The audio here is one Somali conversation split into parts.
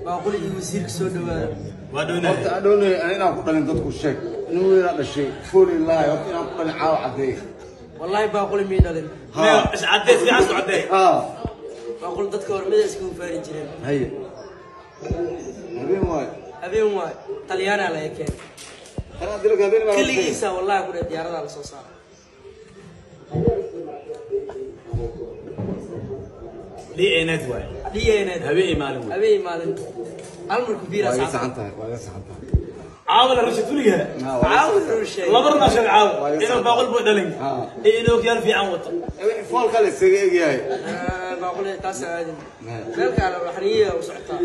Baaquli iyo wasiirka soo dhawaada. Waa dhownahay. Horta adhownay inaan ku dhalin dadku sheeg inuu inaan dhashay fooli lahay, horta inaan ku dhalin caawa caddeey. Wallaahi baaquli mii dhalin. Meel is caddeys fiican isku caddeey. Haa. Baaquli dadka hormada iskagu faari jireen. Haye, habeen waay. Habeen waay, talyaanaa laga keenay. Anaa dilka habeen baa. Keligiisa wallaahi ku dheh diyaaradaa la soo saaray. Lii waay. Dhiyeyned. Habeen iyo maalin waay. Habeen iyo maalin hal marku biira. Waa iga saxan tahay, waa iga saxan tahay. Caawa la rushay tuliga. Haa, waa iga caawi saxan tahay. rushay. Laba run aa sheeg caawa. Waa iga inuu saxan. baaqul buu dhalin Haa. iyo inuu okiyaal fiican wato. Wixii foolka la isaga egyahay. Baaquli taas aadin. Nee. Meel kale waxniya u socotaa.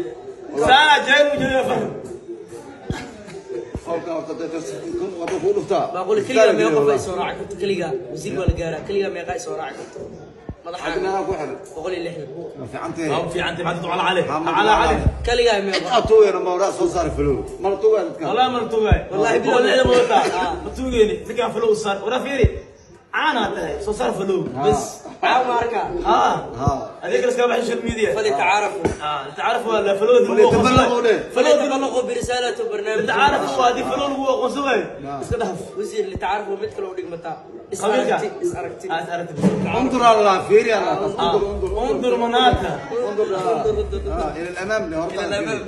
Saana jeel u jooga faham. Foolka horta dadka wada kuu dhuftaa. Baaquli keligaa meeqa qof ay soo raaci karto? Keligaa wasiir waa la gaaraa, keligaa meeqa ay soo raaci karto madaxa? Xagnaha ku xiran. 160. Ma fiican tahay. Waa fiican tahay maxaa tucala cali. Haa, ma cala cali. Keligaa meeqa? Cid tuugayna ma waraa soo saar flow mala tuugaya dadkan. والله ما tuugay. Wallahi billahi. 160 wata. Ah. Ma tuugeyni ninkaan flow saar wara fiiri caana tahay soo saar flow bas. Caawa ma arkaa. ها. Haa. هذيك اللي كان social media. فليتعارفوا. اه تعرفوا ولا فلو دي. فليتبلغوا ليه؟ فلو دي. فليتبلغوا برسالة برنامج. تعرفوا هذه فلو لو aqoonsan iska dhaf. Wasiir litacaarafu mid kale u dhigmataa is Qabiilka. Aragti is aragti. Aad aragti. انظر الله فيري الله انظر انظر. انظر مناتا. انظر. آه، الى الامام. إلى الأمام.